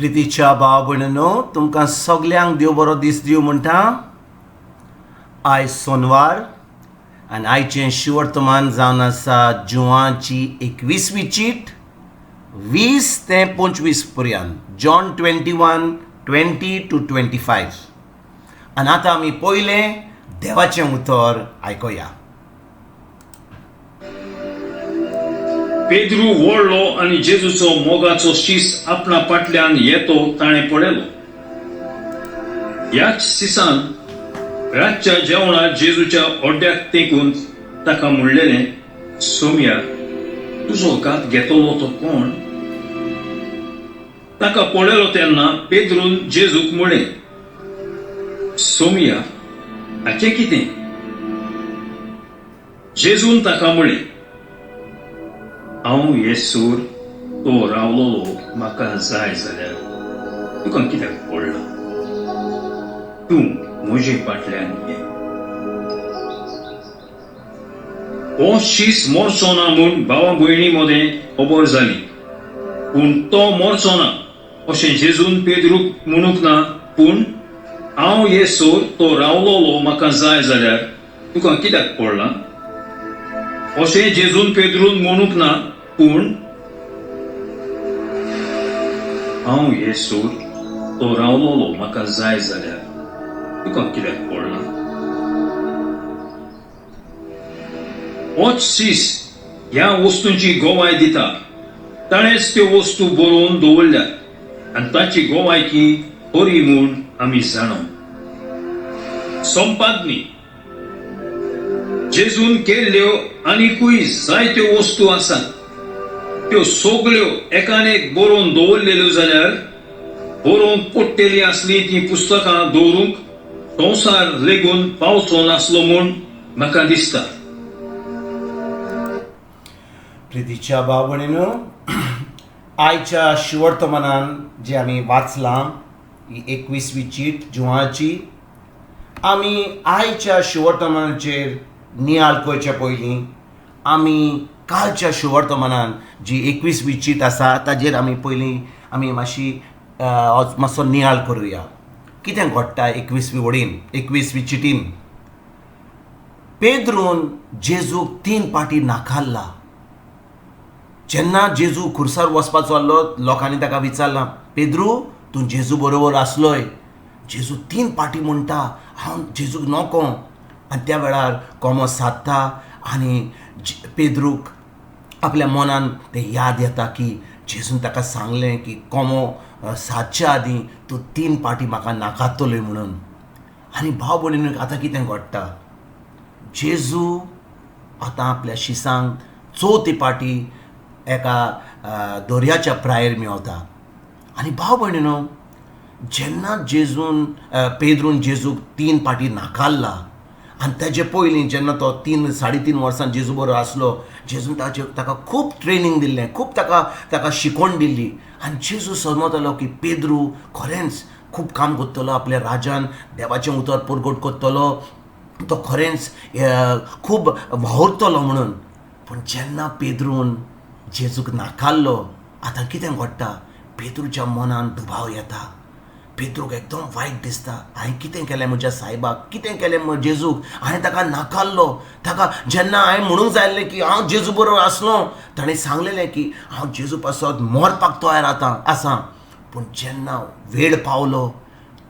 प्रितीच्या भाव भयणीनो, तुमकां सगल्यांक देव बरो दीस दिवं म्हणटा. आयज सोनवार आनी आयचें शिवर्तमान जावन आसा जुवाची 21वी चीट 20 ते 25 पर्यंत, John 21 20 to 25. आनी आतां आमी पयलें देवाचें उतर आयकुया. पेद्रू वळ्ळो आनी जेजूचो मोगाचो शीस आपणा फाटल्यान येतो ताणें पळयलो. ह्याच शिसान रातच्या जेवणाक जेजूच्या ओड्याक तेंकून ताका म्हणलेलें, सोमया, तुजो घात घेतलो तो कोण? ताका पळयलो तेन्ना पेद्रून जेजूक म्हळें, सोमया, हाचें कितें? जेजून ताका म्हळें, हांव येसूर तो रावलोलो म्हाका जाय जाल्यार तुका कित्याक पडलां? तूं म्हजे फाटल्यान ये. हो शीस मरचो ना म्हूण भावा भयणी मदें खबर जाली, पूण तो मरचो ना अशें जेजून पेद्रूक म्हणूंक ना, पूण हांव येसर तो रावलोलो म्हाका जाय जाल्यार तुका कित्याक पडलां? अशें जेजून पेद्रून म्हणूंक ना, पूण हांव येसर तो रावलोलो म्हाका जाय जाल्यार तुका कित्याक पडलां? होच शीस ह्या वस्तूंची गवाय दिता. ताणेंच त्यो वस्तू बरोवन दवरल्यात आनी ताची गवायकी खरी म्हूण आमी जाणो. संपादनी जेजून केल्ल्यो आनिकूय जायत्यो वस्तू आसात. त्यो सगल्यो एकान एक बरोवन दवरलेल्यो जाल्यार बरोवंक पडटेलीं आसलीं तीं पुस्तकां दवरूंक संवसार लेगून पावचो नासलो म्हूण म्हाका दिसता. प्रितीच्या भाव भयणीनो, आयच्या शिवर्तमानान जें आमी वाचलां ही 21वी चीट जुवाची, आमी आयच्या शिवर्तमानाचेर नियाळ करचे पयलीं आमी कालच्या शिवर्तमानान जी 21वी चीट आसा ताजेर आमी पयलीं आमी मातशी मातसो नियाळ करुया. कितें घडटा 21वी वडीन, 21वी चिटीन? पेद्रून जेजूक 3 पाटी नाकारला. जेन्ना जेजू खुर्सार वचपाचो आसलो लोकांनी ताका विचारलां, पेद्रू तूं जेजू बरोबर आसलोय? जेजू 3 पाटी म्हणटा हांव जेजूक नको. आनी त्या वेळार कोमो सादता आनी पेद्रूक आपल्या मनान तें याद येता की जेजून ताका सांगलें की कोमो सादच्या आदीं तूं 3 पाटी म्हाका नाकारतलोय म्हणून. आनी भाव भयणीक आतां कितें घडटा, जेजू आतां आपल्या शिसांक 4थी पाटी एका दर्याच्या प्रायेर मेवता. आनी भाव भयणीनो, जेन्ना जेजून पेद्रून जेजूक 3 पाटी नाकारला आनी तेजे पयलीं जेन्ना तो 3 3.5 वर्सां जेजू बरोबर आसलो, जेजून ताका खूब ट्रेनींग दिल्लें, खूब ताका शिकवण दिल्ली. आनी जेजू समजतालो की पेद्रू खरेंच खूब काम करतलो, आपल्या राजान देवाचें उतर परगट करतलो, तो खरेंच खूब वावुरतलो म्हणून. पूण जेन्ना पेद्रून जेजूक नाकारलो, आतां कितें घडटा, पेद्रूच्या मनान दुबाव येता. पेद्रूक एकदम वायट दिसता, हांवें कितें केलें म्हज्या सायबाक, कितें केलें जेजूक, हांवें ताका नाकारलो. ताका जेन्ना हांवें म्हणूंक जाय आसलें की हांव जेजू बरोबर आसलो, ताणें सांगलेलें की हांव जेजू पासत मरपाक तयार आतां आसा. पूण जेन्ना वेळ पावलो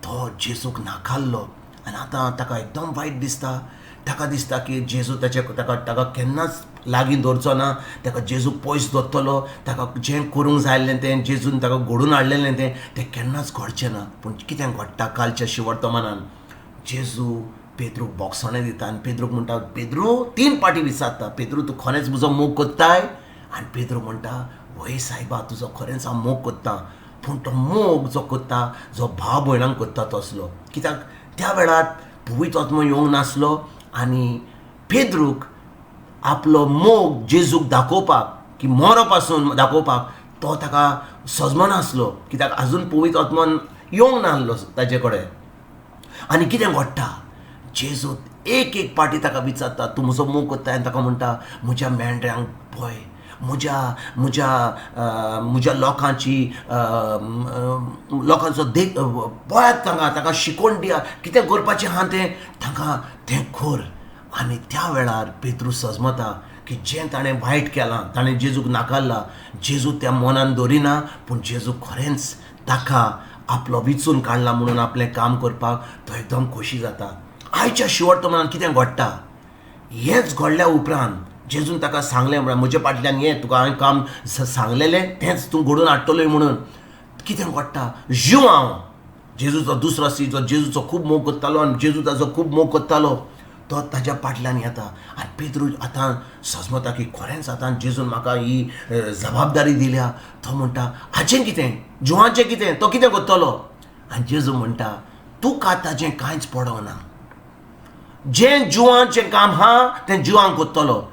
तो जेजूक नाकारलो आनी आतां ताका एकदम वायट दिसता. ताका दिसता की जेजू ताका ताका केन्नाच लागीं दवरचो ना, ताका जेजू पयस दवरतलो, ताका जें करूंक जाय आसलें तें जेजून ताका घडोवन हाडलेलें तें तें केन्नाच घडचें ना. पूण कितें घडटा कालच्या शिवर्तमानान, जेजू पेद्रूक बोगसणें दिता आनी पेद्रूक म्हणटा, पेद्रू 3 पाटी विचारता, पेद्रू तूं खरेंच म्हजो मोग करताय? आनी पेद्रू म्हणटा, वय सायबा, तुजो खरेंच हांव मोग करतां. पूण तो मोग जो करता, जो भाव भयणांक करता तसलो, कित्याक त्या वेळार पवित्र आत्मो येवंक नासलो आनी पेद्रूक आपलो मोग जेजूक दाखोवपाक की मरो पासून दाखोवपाक तो ताका सजमनासलो, कित्याक आजून पवित्र आत्मोन येवंक नासलो ताजे कडेन. आनी कितें घडटा, जेजू एक एक पाटी ताका विचारता, तूं म्हजो मोग करता? आनी ताका म्हणटा, म्हज्या मेंढऱ्यांक पळय, म्हज्या म्हज्या म्हज्या लोकांची लोकांचो देख पळयात, तांकां तांकां शिकोवन दिया कितें करपाचें आहा तें तांकां तें कर. आनी त्या वेळार पेत्रू सजमता की जें ताणें वायट केलां, ताणें जेजूक नाकारला, जेजू त्या मनान दवरिना, पूण जेजू खरेंच ताका आपलो विचून काडला म्हणून आपलें काम करपाक तो एकदम खोशी जाता. आयच्या शिवर्तमानान कितें घडटा, हेंच घडल्या उपरांत जेजून ताका सांगलें, म्हळ्यार म्हज्या फाटल्यान ये, तुका हांवें काम सांगलेलें तेंच तूं घडोवन हाडटलोय म्हणून. कितें घडटा, जुआंव जेजूचो दुसरो सी जो जेजूचो खूब मोग करतालो आनी जेजू ताजो खूब मोग करतालो, तो ताज्या फाटल्यान येता. आनी पेद्रू आतां सजमता की खरेंच आतां जेजून म्हाका ही जबाबदारी दिल्या. तो म्हणटा हाचें कितें, जुवाचें कितें, तो कितें करतलो? आनी जेजू म्हणटा तुका ताजें कांयच पडोंक ना, जें जुवाचें काम आहा तें जुवांक करतलो,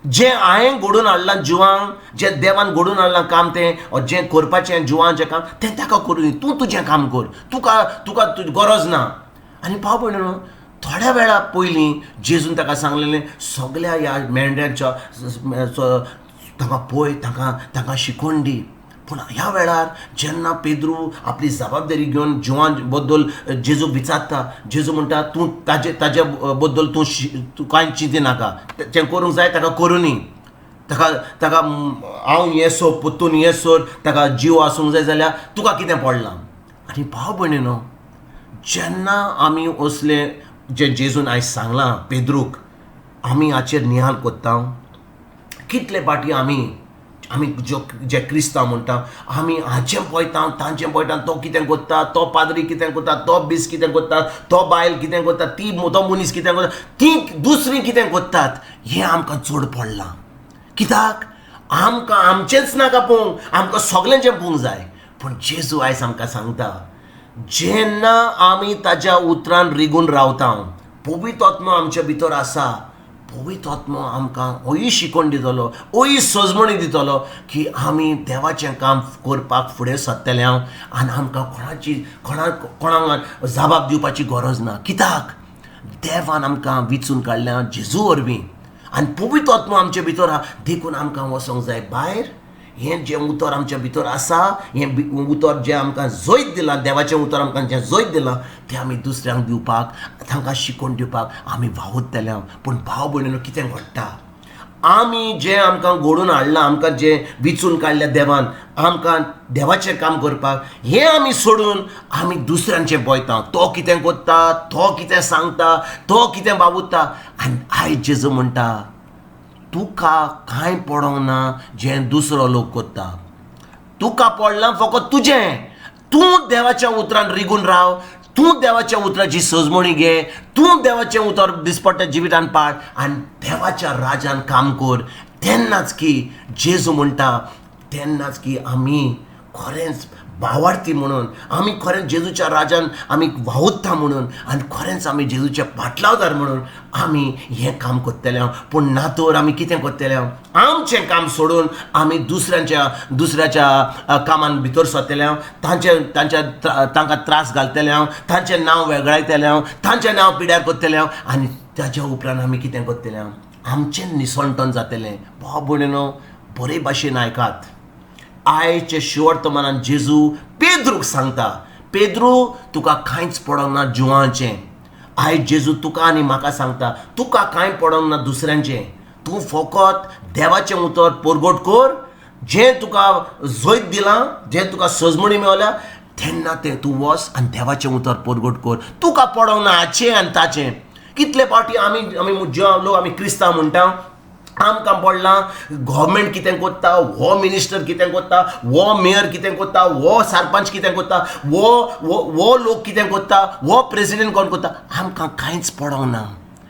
जें हांवें घडोवन हाडलां जुवांक, जें देवान घडोवन हाडलां काम तें, जें करपाचें जुवांचें काम तें ताका करूं, तूं तुजें काम कर, तुका तुका तुजी गरज ना. आनी भाव भयणीनो, थोड्या वेळा पयलीं जेजून ताका सांगलेलें सगल्या ह्या मेंढ्यांच्या तांकां पळय, तांकां तांकां शिकोवन दी. पूण ह्या वेळार जेन्ना पेद्रू आपली जबाबदारी घेवन जुवां बद्दल जेजूक विचारता, जेजू म्हणटा तूं ताजे ताजे बद्दल तूं तूं कांय चिंती नाका, तें करूंक जाय ताका करूं, ताका ताका हांव येसो पोत्तून येसर ताका जीव आसूंक जाय जाल्यार तुका कितें पडलां. आनी भाव भयणीनो, जेन्ना आमी असलें जें जेजून आयज सांगलां पेद्रूक, आमी हाचेर निहाल कोत्ता. कितले फावटी आमी आमी ज्यो जे क्रिस्तांव म्हणटा आमी हाचें पळयता, तांचें पळयता, तो कितें करता, तो पाद्री कितें करता, तो बीस कितें करता, तो बायल कितें करता, ती तो मनीस कितें करता, ती दुसरी कितें करतात, हें आमकां चड पडलां. कित्याक आमकां आमचेंच नाका पळोवंक, आमकां सगल्यांचें पळोवंक जाय. पूण जेजू आयज आमकां सांगता, जेन्ना आमी ताज्या उतरान रिगून रावता, पवित्र आत्मो आमच्या भितर आसा, पवित्र आत्मो आमकां ओय शिकोवन दितलो, ओय सजमणी दितलो की आमी देवाचें काम करपाक फुडें सरतले हांव, आनी आमकां कोणाची कोणाक कोणाक जबाब दिवपाची गरज ना. कित्याक देवान आमकां विचून काडल्या जेजू वरवीं, आनी पवित्र आत्मो आमचे भितर आहा, देखून आमकां वचोंक जाय भायर. हें जें उतर आमच्या भितर आसा, हें उतर जें आमकां जैत दिलां, देवाचें उतर आमकां जें जैत दिलां तें आमी दुसऱ्यांक दिवपाक, तांकां शिकोवन दिवपाक आमी वावुरतले. पूण भाव भयणीनो, कितें घडटा, आमी जें आमकां घडोवन हाडलां, आमकां जें विचून काडल्या देवान आमकां देवाचें काम करपाक, हें आमी सोडून आमी दुसऱ्यांचें पळयता, तो कितें करता, तो कितें सांगता, तो कितें वावुरता. आनी आयज जेजू म्हणटा तुका कांय पडोंक ना जें दुसरो लोक करता, तुका पडलां फकत तुजें. तूं देवाच्या उतरान रिगून राव, तूं देवाच्या उतराची सजमणी घे, तूं देवाचें उतर दिसपट्ट्या जिवितान पाळ आनी देवाच्या राजान काम कर. तेन्नाच की जेजू म्हणटा, तेन्नाच की आमी खरेंच भावार्थी म्हणून, आमी खरेंच जेजूच्या राजान आमी वावुरता म्हणून, आनी खरेंच आमी जेजूच्या पाटलावदार म्हणून आमी हें काम करतले. पूण ना तर आमी कितें करतले, आमचें काम सोडून आमी दुसऱ्यांच्या दुसऱ्याच्या कामान भितर सरतले, तांचे तांच्या तांकां त्रास घालतले, तांचें नांव वेगळायतले, तांचें नांव पिड्यार करतले, आनी ताच्या उपरांत आमी कितें करतले, आमचें निसणटन जातलें. भाव भयणीनो, बरे भाशेन आयकात, आयचे शिवर्तमानान जेजू पेद्रूक सांगता, पेद्रू तुका कांयच पडोंक ना जुवांचें. आयज जेजू तुका आनी म्हाका सांगता, तुका कांय पडोंक ना दुसऱ्यांचें, तूं फकत देवाचें उतर परगट कर, जें तुका जैत दिलां, जें तुका सजमणी मेवल्या, तेन्ना तें तूं वच आनी देवाचें उतर परगट कर. तुका पडोंक ना हाचें आनी ताचें. कितले फावटी आमी आमी जे लोक आमी क्रिस्तांव म्हणटा, आमकां पडलां गव्हर्मेंट कितें करता, हो मिनिस्टर कितें करता, हो मेयर कितें करता, हो सरपंच कितें करता, हो हो लोक कितें करता, हो प्रेसिडेंट कोण करता, आमकां कांयच पडोंक ना.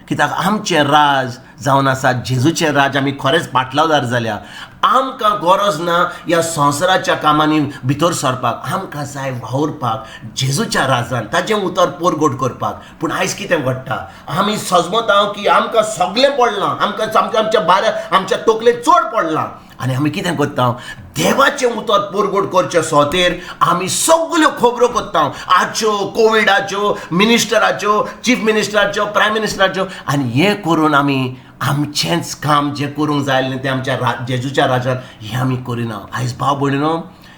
कित्याक आमचें राज जावन आसा जेजूचें राज, आमी खरेंच पाटलावदार जाल्या. आमकां गरज ना ह्या संवसाराच्या कामांनी भितर सरपाक, आमकां जाय वावुरपाक जेजूच्या राजान, ताचें उतर परगट करपाक. पूण आयज कितें घडटा, आमी सजमता की आमकां सगळें पडलां, आमकां आमच्या बाऱ्या आमच्या तकलेक चड पडलां, आनी आमी कितें करता, देवाचें उतर परगट करचे सोतेर आमी सगल्यो खबरो करता, आच्यो कोविडाच्यो, मिनिस्टराच्यो, चीफ मिनिस्टराच्यो, प्रायम मिनिस्टराच्यो, आनी हें करून आमी आमचेंच काम जें करूंक जाय आसलें तें आमच्या जेजूच्या राजान हें आमी करिना. आयज भाव भयणीनो,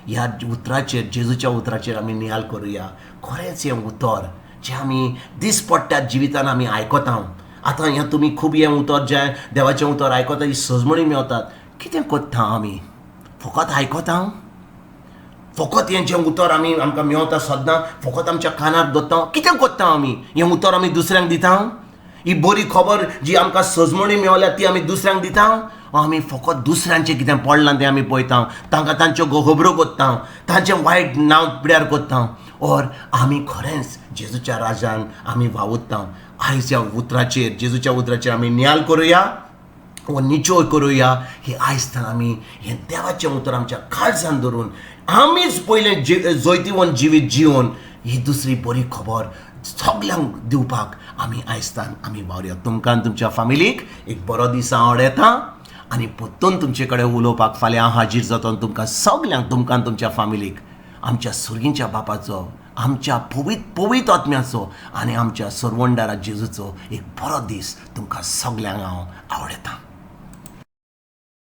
ह्या उतराचेर, जेजूच्या उतराचेर आमी नियाल करुया. खरेंच हें उतर जें आमी दिसपट्ट्या जिवितान आमी आयकता, आतां हें तुमी खूब हें उतर जें देवाचें उतर आयकता, ही सजमणी मेवतात. कितें करता आमी? फकत आयकता? फकत हें जें उतर आमी आमकां मेवता सद्दां फकत आमच्या कानार दवरता? कितें करता आमी? हें उतर आमी दुसऱ्यांक दिता? ही बरी खबर जी आमकां सजमणी मेवल्या ती आमी दुसऱ्यांक दिता? आमी फकत दुसऱ्यांचें कितें पडलां तें आमी पळयता, तांकां तांच्यो खबरो करता, तांचें वायट नांव पिड्यार करता, ओर आमी खरेंच जेजूच्या राजान आमी वावुरता? आयज ह्या उतराचेर, जेजूच्या उतराचेर आमी नियाल करुया वो निचोय करुया की आयज आमी हें देवाचें उतर आमच्या काळजान धरून आमीच पयलें जैतिवंत जिवीत जिवन ही दुसरी बरी खबर सगल्यांक दिवपाक आमी आयजतान आमी वावरुया. तुमकां तुमच्या फामिलीक एक बरो दीस हांव आवडयता आनी परतून तुमचे कडेन उलोवपाक फाल्यां हांव हाजीर जातो. तुमकां सगल्यांक, तुमकां तुमच्या फामिलीक आमच्या सुर्गींच्या बापाचो, आमच्या पवित्र आत्म्याचो आनी आमच्या सरवंडारा जेजूचो एक बरो दीस तुमकां सगल्यांक हांव आवडयता.